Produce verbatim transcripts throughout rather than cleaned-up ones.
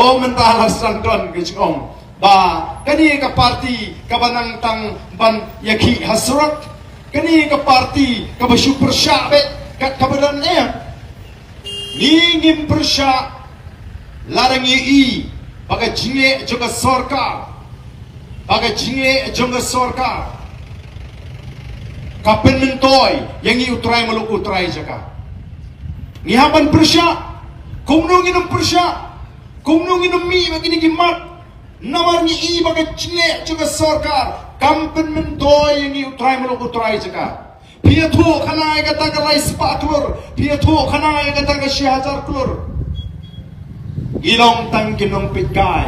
Mynta la sdang don ka jingong ba kane ka parti kaba nang tang ban ïakhih ha surok, kane ka parti kaba shu pyrshah beit kat kaba don eh. Ngi ngim pyrshah lada ngi i ba ka jingleh jong ka sorkar, ba ka jingleh jong ka sorkar ka pynmyntoi ïa ngi u trai muluk u trai jaka. Ngi hap ban pyrshah. Kumno ngin ym pyrshah? Kumno ngin ym mih ba kine ki mat? Namar ngi i ba ka jingleh jong ka sorkar kam pynmyntoi ïa ngi u trai muluk u trai jaka. Phi ïathuh khana ïa kata ka lai spah klur, phi ïathuh khana ïa kata ka shi hajar klur. Ngi long tang ki nongpeitkai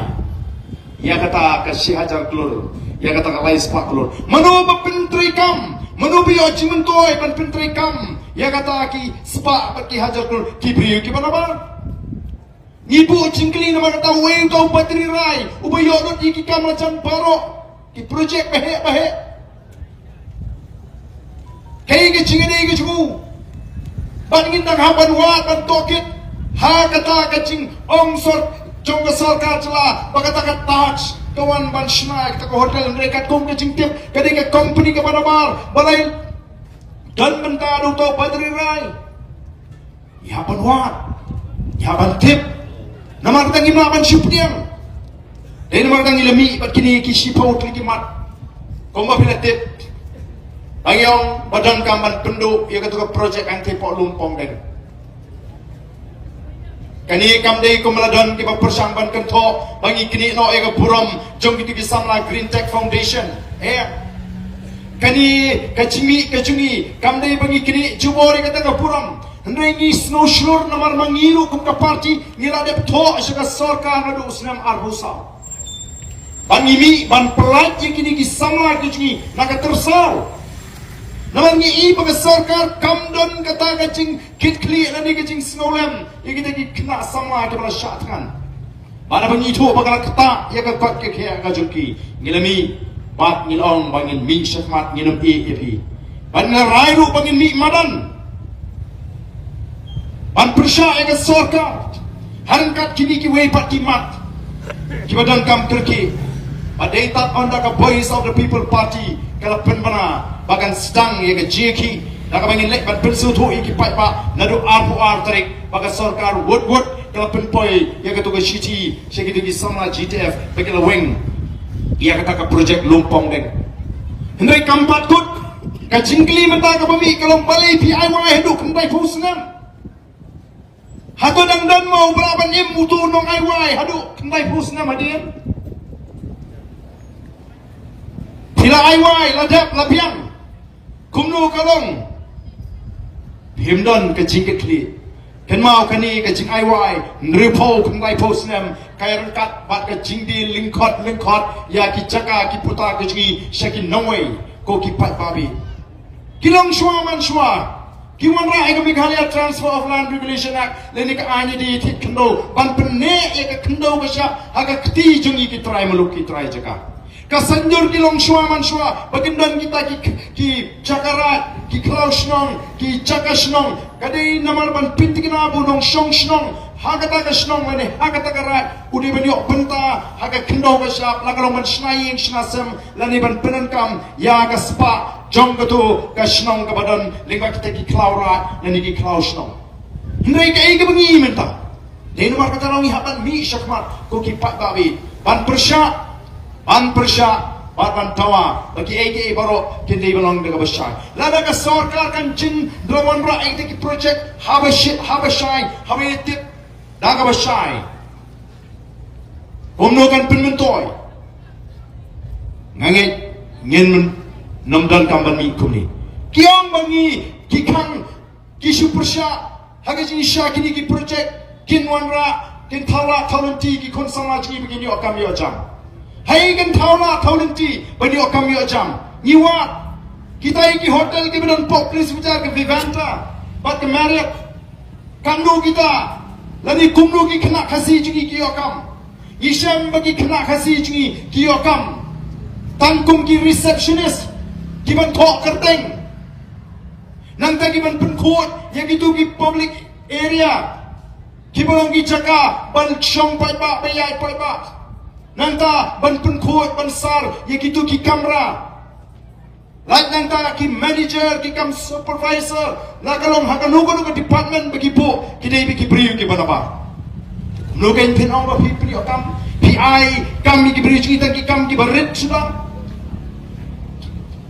ïa kata ka shi hajar klur, ïa kata ka lai spah klur. Mano ba pyntreikam? Mano ba ïoh jingmyntoi ban pyntreikam ïa kata ki spah bad ki hajar klur? Ki briew kiba nabar. Ngi buh jingkylli namar kata uwei uta u Badri Rai uba ïoh lut ïa ki kam la jan baroh, ki projek baheh baheh. Kaei ka jingïadei ka jong u? Bad ngin dang hap ban wad ban tohkit ha kata ka jingong sor jong ka sorkar jylla ba kata ka Taj ka wan ban shna ïa kata ka hotel, hynrei katkum ka jingtip ka dei ka company kaba nabar ba la don bynta da uta u Badri Rai. Ïa ban wad, ïa ban tip. Namar kata ngim lah ban shu pdiang. Dei namar kata ngi la mih bad kine ki shiphew tylli ki mat. Kumba phi la tip, ba ngi ong ba donkam ban pynduh ïa kata ka projek hangtei hapoh Lumpongdeng. Kane kam dei kumba la don kiba pyrshang ban kynthoh ba ngi knieh noh ïa ka burom jong kito ki samla Green Tech Foundation. Eh, kane ka jingmih ka jong ngi kam dei ba ngi knieh jubor ïa kata ka burom. Hynrei ngi sngew shlur namar ma ngi ruh kum ka parti ngi la dep thoh sha ka sorkar naduh u snem arphew saw ba ngi mih ban pyllait ïa kine ki samla ki jong ngi na ka tyrsaw. Namar ngi i ba ka sorkar kam don kata ka jingkitkhlieh lane ka jingsngewlem ïa kita ki khynnah samla kiba la shah thngan. Bad haba ngi ïathuh ba ka la ktah ïa ka koit ka khiah ka jong ki, ngi la mih bad ngi la ong ba ngin mih shakhmat, ngin ym ïeh ïa phi. Bad ngi la rai ruh ba ngin mih madan ban pyrshah ïa ka sorkar ha ryngkat kine kiwei pat ki mat kiba donkam kyrkieh. Bad dei tad ynda ka Voice of the People Party ka la pynbna ba kan sdang ïa ka jingïakhih da kaba ngin leit ban pynsngewthuh ïa ki paidbah naduh arphew ar tarik ba ka sorkar wut wut ka la pynpoi ïa kato ka shithi sha kito ki samla G T F ba ki la weng ïa kata ka projek Lumpongdeng. Hynrei kam pat kut, ka jingkylli mynta kaba mih ka long balei phi ai wai haduh khyndaiphew snem. Hato dang don mo uba lah ban im uto u nong ai wai haduh khyndaiphew snem hadien? Phi la ai wai, la dep, la biang. Kumno ka long? Phim don ka jingkitkhlieh. Kynmaw kane ka jingai wai hynriewphew khyndaiphew snem ka ïaryngkat bad ka jingdie lyngkhot lyngkhot ïa ki jaka ki puta ka jong ngi sha ki nongwei ko ki paidbah bieit. Ki long shuwa man shuwa. Ki wanrah ïa ka Meghalaya Transfer of Land Regulation Act lane ka aiñ ïadie thied khyndew ban pynneh ïa ka khyndew ka shyiap ha ka kti jong ngi ki trai muluk ki trai jaka. Ka saiñdur ki long shuwa man shuwa ba kin don kita ki, ki jaka raid, ki khlaw shnong, ki jaka shnong. Ka dei namar ban pynthikna ba u nongshong shnong ha kata ka shnong lane ha kata ka raid u dei ban ïoh bynta ha ka khyndew ka shyiap, la ka long ban shna ïing shna sem lane ban pyndonkam ïa ka spah jong kato ka shnong kaba don lyngba kita ki khlaw raid lane ki khlaw shnong. Hynrei kaei kaba ngi i mynta? Dei namar kata ngi hap ban mih shakhmat ko ki paidbah bieit ban pyrshah, ban pyrshah bad ban dawa ba kiei kiei baroh kin dei ban long da kaba shai. Lada ka sorkar kan jin da wanrah ïa kita ki projek haba shai, haba shai, haba ïa tip da kaba shai, kumno kan pynmyntoi? Nga ngeit ngin nym donkam ban mih kumne. Ki ong ba ngi ki khang ki shu pyrshah ha ka jingshisha, kine ki projek kin wanrah, kin thaw lah thaw lynti ki khun samla jong ngi ba kin ïoh kam ïoh jam. Haei kin thaw lah thaw lynti ban ïoh kam ïoh jam? Ngi wad kita ïa ki hotel kiba don pop police bazaar, ka Vivanta bad ka Marriott. Kamno kita lane kumno ki khynnah Khasi jong ngi ki ïoh kam? Ngi shem ba ki khynnah Khasi jong ngi ki ïoh kam tang kum ki receptionist, ki ban thoh kyrteng, nangta ki ban pynkhuid ïa kito ki public area. Kiba long ki jaka ban shong paidbah, ba ïaid paidbah. Nangta ban pynkhuid, ban sar ïa kitu ki kamra. Lait nangta ki manager, ki kam supervisor, la ka long ha kano kano ka department ba ki buh, ki dei ba ki briew kiba nabar. Kumno kein phin ong ba phi pynïoh kam, phi ai kam ïa ki briew jong ngi tang ki kam kiba rit shuh.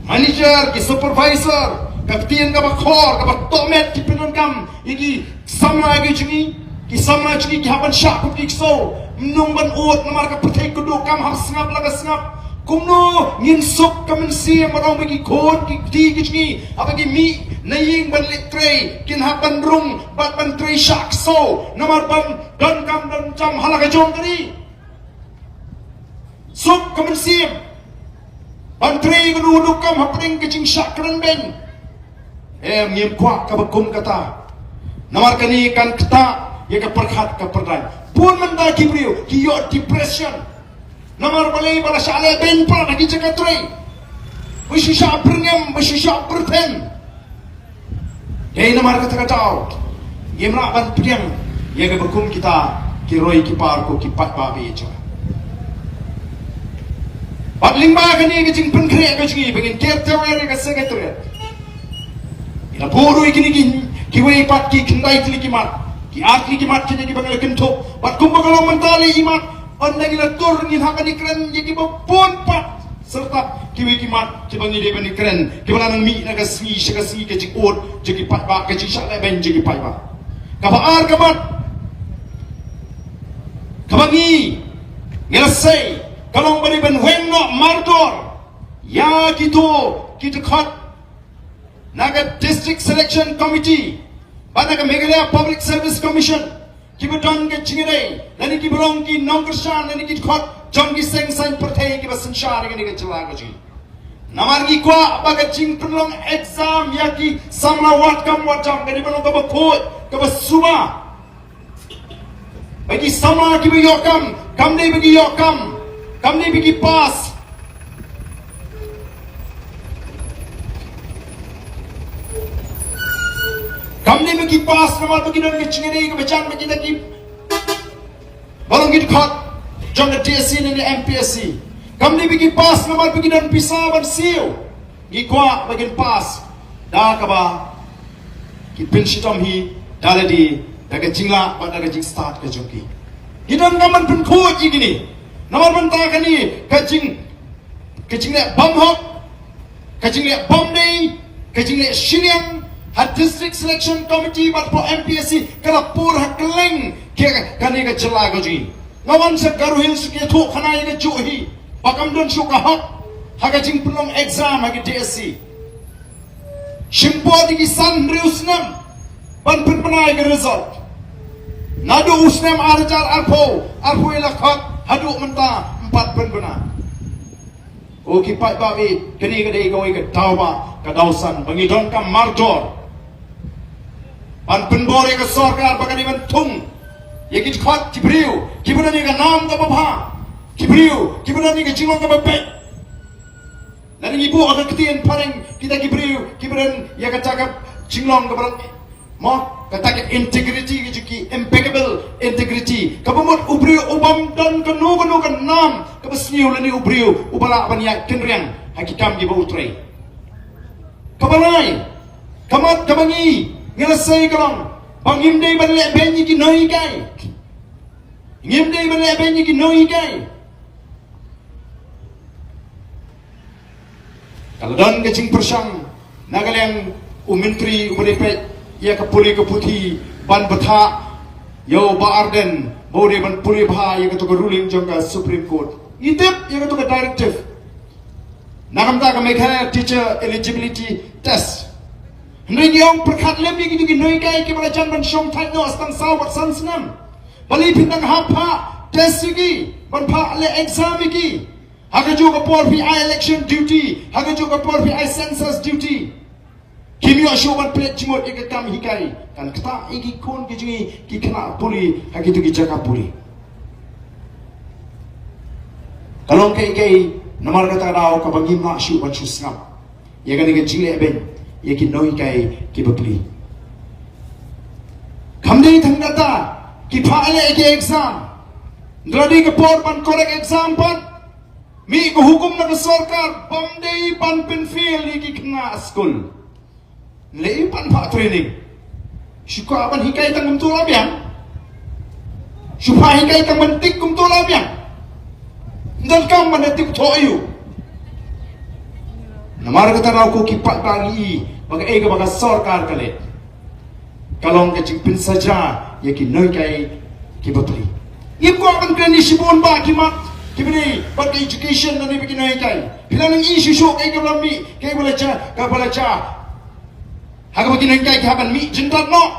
Manager, ki supervisor, ka ktien kaba khor, kaba tohmet, ki pyndonkam ïa ki samla ki jong ngi, ki samla jong ngi ki hap ban shah kum ki ksew, mnung ban ud namar ka pyrthei ka duh kam hap sngap la ka sngap. Kumno ngin suk ka mynsiem ban ong ba ki khun ki kti ki jong ngi, haba ki mih na ïing ban leit trei, kin hap ban rung bad ban trei shah ksew namar ban donkam donkam ha la ka jong ka ri. Suk ka mynsiem ban trei kano kano kam hapdeng ka jingshah kren beiñ. Em, ngim kwah kaba kum kata. Namar kane kan ktah ïa ka pyrkhat ka pyrdaiñ. Bun mynta ki briew ki ïoh depression. Namar balei? Ba la shah leh beiñ pat ha ki jaka trei. Ba shu shah byrngem, ba shu shah byrthen. Dei namar kata ka daw ngim lah ban pdiang ïa kaba kum kita ki roi ki par ko ki paidbah ba ïeit jong nga. Bad lyngba kane ka jingpynkhreh ka jong ngi ba ngin ker tewher ïa ka secretariat, ngi la buh ruh ïa kine ki, kiwei pat ki khyndai tylli ki mat, ki ar tylli ki mat kine kiba ngi la kynthup. Bad kumba ka long mynta lei i mat, ynda ngi la tur ngin hap ban ïakren ïa kiba bun pat. Syrtap kiwei ki mat kiba ngi dei ban ïakren, kiba la nang mih na ka sngi sha ka sngi, ka jingud jong ki paidbah, ka jingshah leh beiñ jong ki paidbah. Kaba ar ka mat kaba ngi, ngi la sei ka long ba dei ban weng noh mardor ïa kito ki dkhot na ka District Selection Committee bad na ka Meghalaya Public Service Commission, kiba don ka jingïadei lane kiba long ki nongkyrshan lane ki dkhot jong ki seng saiñ pyrthei kiba synshar ïa kane ka jylla ka jong ngi. Namar ngi kwah ba ka jingpynlong exam ïa ki samla wad kam wad jam ka dei ban long kaba khuid, kaba suba. Ba ki samla kiba ïoh kam, kam dei ba ki ïoh kam, kam dei ba ki pass. Kam dei ba ki pass namar ba ki don ka jingïadei kaba jan bad kita kiba long ki dkhot jong ka D S C ne M P S C. Kam dei ba ki pass namar ba ki don pisa ban siew. Ngi kwah ba kin pass da kaba ki pynshitom hi da lade, da ka jinglah bad da ka jingstad ka jong ki. Ngi donkam ban pynkhuid ïa kine namar mynta kane ka jing, ka jingleh bymhok, ka jingleh bymdei, ka jingleh shiliang ha District Selection Committee bad hapoh M P S C ka la pur ha kylleng ka, kane ka jylla ka jong ngi. Nga wan sha Garo Hills sha ka ïathuh khana ïa kajuh hi ba kam don shuh ka hok ha ka jingpynlong exam ha ka D S C. Shim bor ïa ki san hynriew snem ban pynbna ïa ka result. Naduh u snem ar hajar arphew, arphew ïa la khot haduh mynta ym pat pynbna. Ko ki paidbah, kane ka dei kawei ka daw ba, ka daw san ba ngi donkam mardor ban pynbor ïa ka sorkar ba ka dei ban thung ïa ki dkhot ki briew kiba don ïa ka nam kaba bha, ki briew kiba don ïa ka jinglong kaba beit. Lada ngi buh ha ka ktien phareng, kita ki briew kiba don ïa kata ka jinglong kaba long, mo, kata ka integrity, ka jong ki impeccable integrity, kaba mut u briew u bym don kano kano ka nam kaba sniew lane u briew uba lah ban ïaid kynriang ha ki kam kiba u trei. Kaba lai, ka mat kaba ngi, ngi la sei ka long ba ngim dei ban leh beiñ ïa ki nonghikai. Ngim dei ban leh beiñ ïa ki nonghikai. Ka la don ka jingpyrshang na ka liang u Myntri uba dei peit ïa ka pule ka puthi ban bthah ïa u Bah Ardent ba u dei ban pule bha ïa kato ka ruling jong ka Supreme Court. Ngi tip ïa kato ka directive na ka bynta ka Meghalaya Teacher Eligibility Test. Hynrei ngi ong pyrkhat lem ïa kito ki nonghikai kiba la jan ban shong thait noh tang saw bad san snem. Balei phin dang hap phah test ïa ki, ban phah leh exam ïa ki? Ha kajuh ka por phi ai election duty, ha kajuh ka por phi ai census duty. Kim ïoh shuh ban pynleit jingmut ïa ka kam hikai. Kan ktah ïa ki khun ki jong ngi ki khynnah pule ha kito ki jaka pule. Ka long kaei kaei namar kata ka daw kaba ngim lah shuh ban shu sngap ïa kane ka jingleh beiñ ïa ki nonghikai kiba pule. Kam dei tang kata, Ki phah leh ki exam. Hynrei ka por ban correct exam pat, mih ka hukum na ka sorkar bym dei ban pynfail ïa ki khynnah skul. Leh ïa ban phah training. Shu kwah ban hikai tang kumto la biang. Shu phah hikai tang ban tik kumto la biang. Ym donkam ban da tip thoh aiu. Namar kata ruh ko ki paidbah ngi i ba kaei kaba ka sorkar ka leh, ka long ka jingpynsaja ïa ki nonghikai kiba pli. Ngim kwah ban kren ïa shibun ba ki mat kiba dei bad ka education lane bad ki nonghikai. Phi la nang i shuh shuh kaei kaba la mih, kaei ba la jia, kaba la jia ha kaba ki nonghikai ki hap ban mih jingtad noh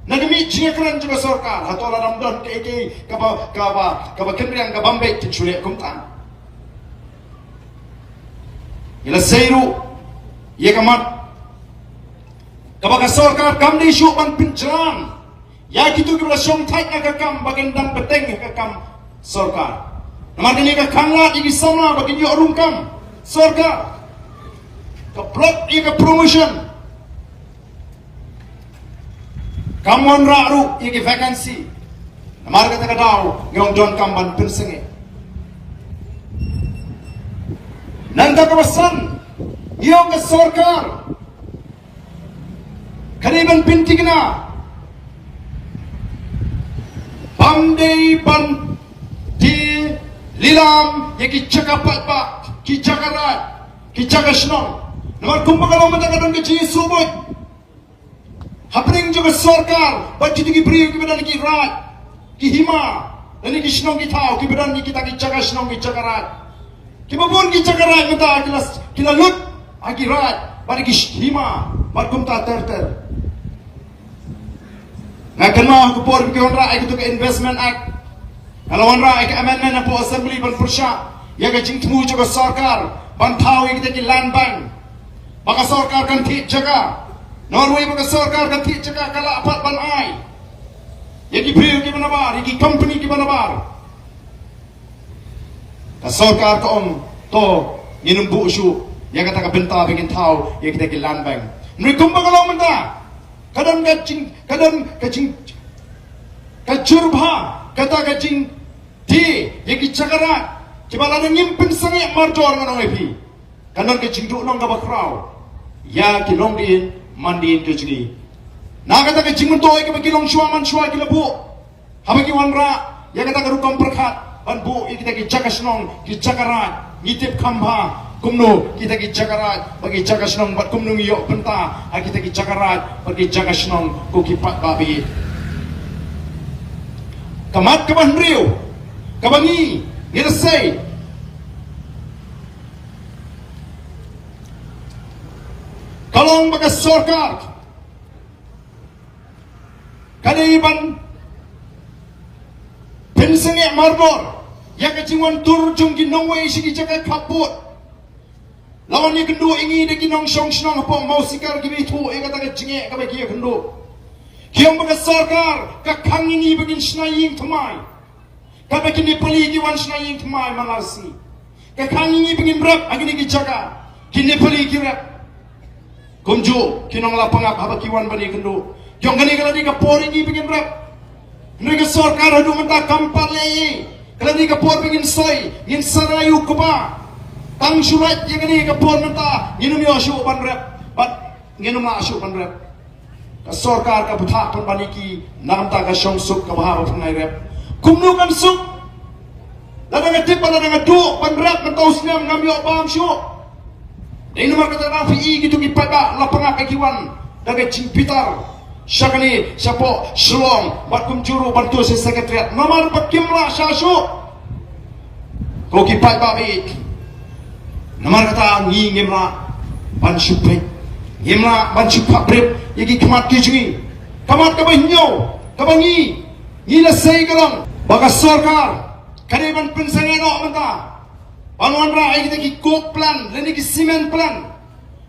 na ka mih jingkren jong ka sorkar. Hato la dang don kaei kaei kaba, kaba, kaba kynriang, kaba ym beit, kin shu leh kumta. Ngi la sei ruh ïa ka mat kaba ka sorkar kam dei shuh ban pynjlan ïa kito kiba la shongthait na ka kam ba kin dang bteng ha ka kam sorkar. Namar kane ka khanglad ïa ki samla ba kin ïoh rung kam sorkar. Ka block ïa ka promotion. Kam wanrah ruh ïa ki vacancy. Namar kata ka daw ngi ong donkam ban pynsangeh. Nangta kaba san, ngi ong ka sorkar ka dei ban pynthikna bym dei ban die lilam ïa ki jaka paidbah, ki jaka raid, ki jaka shnong. Namar kumba ka long mynta ka don ka jingsngewbha hapdeng jong ka sorkar bad kito ki briew kiba don ki raid, ki hima lane ki shnong ki thaw, kiba don kita ki jaka shnong, ki jaka raid. Kiba bun ki jaka raid mynta ki la, ki la lut ha ki raid bad ki sh-, hima bad kumta ter ter. Nga kynmaw ha ka por ba ki wanrah ïa kito ka Investment Act, nga la wanrah ïa ka amendment hapoh Assembly ban pyrshah ïa ka jingthmu jong ka sorkar ban thaw ïa kita ki land bank, ba ka sorkar kan thied jaka. Namar wei ba ka sorkar kan thied jaka, ka lah pat ban ai ïa ki briew kiba nabar, ïa ki company kiba nabar. Ka sorkar ka ong, to, ngin ym buh shuh ïa kata ka bynta ba ngin thaw ïa kita ki land bank. Hynrei kumba ka long mynta, ka don ka jing, ka don ka jing, ka jur bha kata ka jingdie ïa ki jaka raid kiba lada ngim pynsangeh mardor, ngan ong ïa phi, ka don ka jingduhnong kaba khraw ïa ki longdien mandien ki jong ngi. Na kata ka jingmyntoi kaba ki longshuwa manshuwa ki la buh, haba ki wanrah ïa kata ka rukom pyrkhat ban buh ïa kita ki jaka shnong, ki jaka raid, ngi tip kham bha kumno kita ki jaka raid bad ki jaka shnong bad kumno ngi ïoh bynta ha kita ki jaka raid bad ki jaka shnong, ko ki paidbah ba ïeit. Ka mat kaba hynriew kaba ngi, ngi la sei, ka long ba ka sorkar ka dei ban pynsangeh mardor ïa ka jingwan tur jong ki nongwei sha ki jaka khappud. La wan ïakynduh ïa ngi da ki nongshong shnong hapoh Mawsikar kiba ithuh ïa kata ka jingeh kaba ki ïakynduh. Ki ong ba ka sorkar ka khang ïa ngi ba ngin shna ïing thymmai. Katba ki Nepali ki wan shna ïing thymmai man la ka sngi. Ka khang ïa ngi ba ngin rep ha kine ki jaka. Ki Nepali ki rep. Kumjuh ki nong Lapangap haba ki wan ban ïakynduh, ki ong kane ka la dei ka por ïa ngi ba ngin rep. Hynrei ka sorkar haduh mynta kam pat leh ei ei. Ka la dei ka por ba ngin soi, ngin sa rai u kba. Tang shu lait ïa kane ka por mynta ngin ym ïoh shuh ban rep. Bad ngin ym lah shuh ban rep. Ka sorkar ka bthah pynban ïa ki na ka bynta ka shong suk kaba ha ba pynlait rep. Kumno kan suk? Lada nga tip ba lada nga duh ban rep mynta u snem ngam ïoh bam shuh. Dei namar kata nga phi i kito ki paidbah Lapangap ki wan da ka jingbitar sha kane shapoh Shillong bad kumjuh ruh ban tur sha Secretariat namar ba kim lah sha shuh. Ko ki paidbah ba ïeit, namar kata ngi ngim lah ban shu peit, ngim lah ban shu khapbrip ïa ki khmat ki jong ngi. Ka mat kaba hynñiew kaba ngi, ngi la sei ka long ba ka sorkar ka dei ban pynsangeh noh mynta ban wanrah ïa kita ki coke plant lane ki cement plant.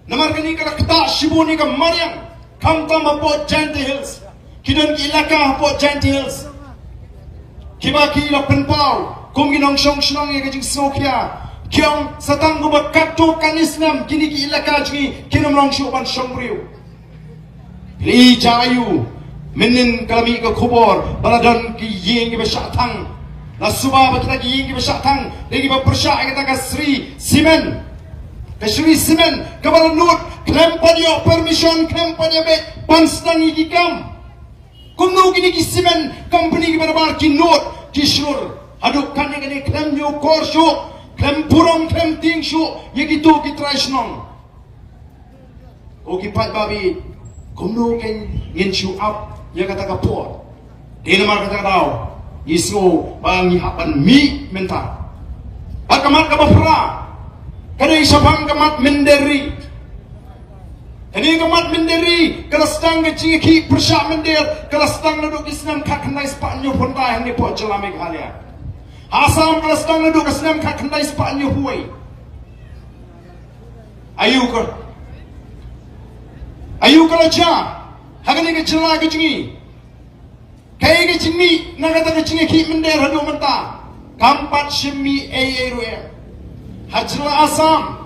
Namar kane ka la ktah shibun ïa ka mariang, khamtam hapoh Jaintia Hills. Ki don ki elaka hapoh Jaintia Hills kiba ki la pynpaw kum ki nongshong shnong ïa ka jingsngewkhia. Ki ong sa tang kumba katto katne snem kine ki elaka jong ngi kin ym long shuh ban shong briew. Phi la i jia aiu Mynnin ka la mih ka khubor ba la don ki ïing kiba shah thang. La suba ba kita ki ïing kiba shah thang dei kiba pyrshah ïa kata ka Shree Cement. Ka Shree Cement kaba la nud khlem pat ïoh permission, khlem pat ïoh beit ban sdang ïa ki kam. Kumno kine ki cement company kiba nabar ki nud ki shlur haduh katne katne, khlem ñiewkor shuh, khlem burom, khlem tieng shuh ïa kito ki trai shnong. Ko ki paidbah, kumno kein ngin shu ap ïa kata ka por? Dei namar kata ka daw ngi sngew ba ngi hap ban mih mynta. Bad ka mat kaba phra ka dei shaphang ka mat mynder ri. Kane ka mat mynder ri ka la sdang, ka jingïakhih pyrshah mynder ka la sdang naduh ki snem khatkhyndai spah hynñiewphew khyndai hangne hapoh jylla Meghalaya. Ha Assam ka la sdang naduh ka snem khatkhyndai spah hynñiewphew wei. Aïu ka, aïu ka la jia ha kane ka jylla ka jong ngi? Kaei ka jingmih na kata ka jingïakhih mynder haduh mynta? Kam pat shym mih ei ei ruh em ha jylla Assam.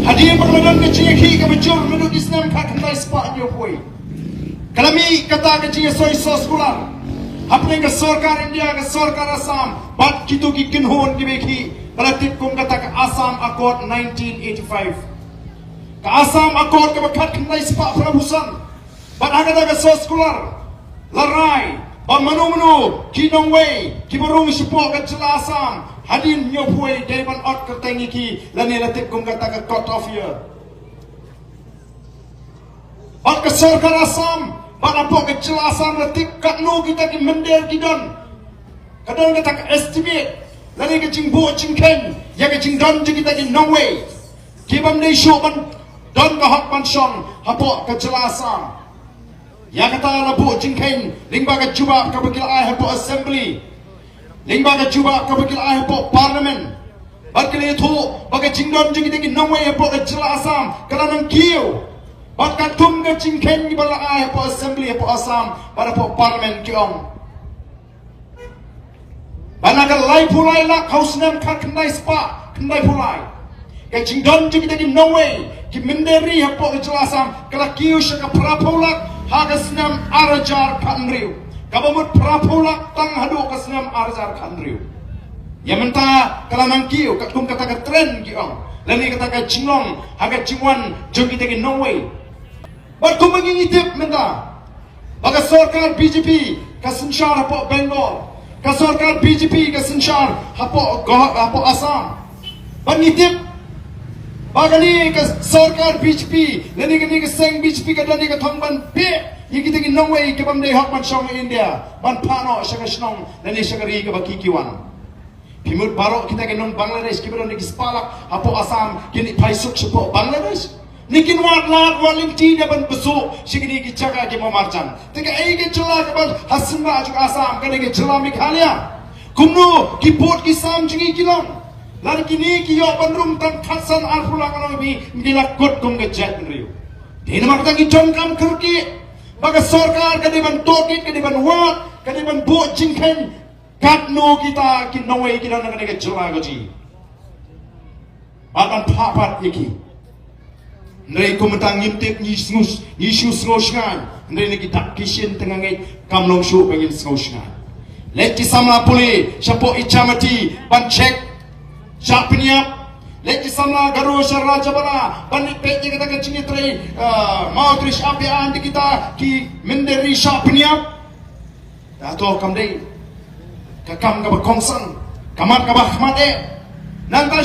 Hadien ba ka la don ka jingïakhih kaba jur naduh ki snem khatkhyndai spah hynñiewphew wei, ka la mih kata ka jingïasoi soskular hapdeng ka sorkar India, ka sorkar Assam bad kito ki kynhun kiba ïakhih, ba la tip kum kata ka Assam Accord nineteen eighty-five. Ka Assam Accord kaba khatkhyndai spah phraphew san. Bad ha kata ka soskular la rai ba mano mano ki nongwei kiba rung shapoh ka jylla Assam hadien hynñiewphew wei dei ban ot kyrteng ïa ki, lane la tip kum kata ka cut off year. Bad ka sorkar Assam bad hapoh ka jylla Assam la tip katno kita ki mynder ki don. Ka don kata ka estimate lane ka jingbuh jingkheiñ ïa ka jingdon jong kita ki nongwei ki bym dei shuh ban don ka hok ban shong hapoh ka jylla Assam. Ïa kata la buh jingkheiñ lyngba ka jubab kaba ki la ai hapoh Assembly, lyngba ka jubab kaba ki la ai hapoh Parliament. Bad ki la ïathuh ba ka jingdon jong kita ki nongwei hapoh ka jylla Assam ka la nangkiew bad katkum ka jingkheiñ ba la ai hapoh Assembly hapoh Assam bad hapoh Parliament, ki ong ba na ka laiphew lai lak ha u snem khatkhyndai spah khyndaiphew lai, ka jingdon jong kita ki nongwei ki mynder ri hapoh ka jylla Assam ka la kiew sha ka phraphew lak ha ka snem ar hajar khathynriew. Kaba mut phraphew lak tang haduh ka snem ar hajar khathynriew. Ïa mynta ka la nangkiew katkum kata ka trend, ki ong, lane kata ka jinglong ha ka jingwan jong kita ki nongwei. Bad kumba ngi tip mynta ba ka sorkar B J P ka synshar hapoh Bengal, ka sorkar B J P ka synshar hapoh Goa, hapoh Assam. Bad ngi tip ba kane ka sorkar B J P lane kane ka seng B J P ka don ïa ka thong ban peh ïa kita ki nongwei ki bym dei hok ban shong ha India ban phah noh sha ka shnong lane sha ka ri kaba ki ki wan. Phi mut baroh kita ki nong Bangladesh kiba don da ki spah lak hapoh Assam kin ïa phai suk shapoh Bangladesh? Ne kin wad lad wad lynti da ban pyrshah sha kine ki jaka kiba marjan? Te kaei ka jylla kaba ha seng ba jong Assam, kane ka jylla Meghalaya? Kumno ki pud ki sam jong ngi ki long? Lada kine ki ïoh ban rung tang khatsan arphew lak, ngi la kut kum ka jaitbynriew. Dei namar kata ngi donkam kyrkieh ba ka sorkar ka dei ban tohkit, ka dei ban wad, ka dei ban buh jingkheiñ katno kita ki nongwei ki don ha kane ka jylla ka jong ngi. Bad ban phah pat ïa ki. Hynrei kumta ngim tip, ngi sngew, ngi shu sngew shngaiñ. Hynrei na ki dak ki shin tang ngeit kam long shuh ba ngin sngew shngaiñ. Leit ki samla pule shapoh Ichamati ban check Shah Pniap. Leit ki samla Garo sha Rajabala ban ïa peit ïa kata ka jingïatrei, ah, Mawkris Abian da kita ki mynder ri Shah Pniap. Hato kam dei ka kam kaba kongsan, ka mat kaba khmat eh? Nangta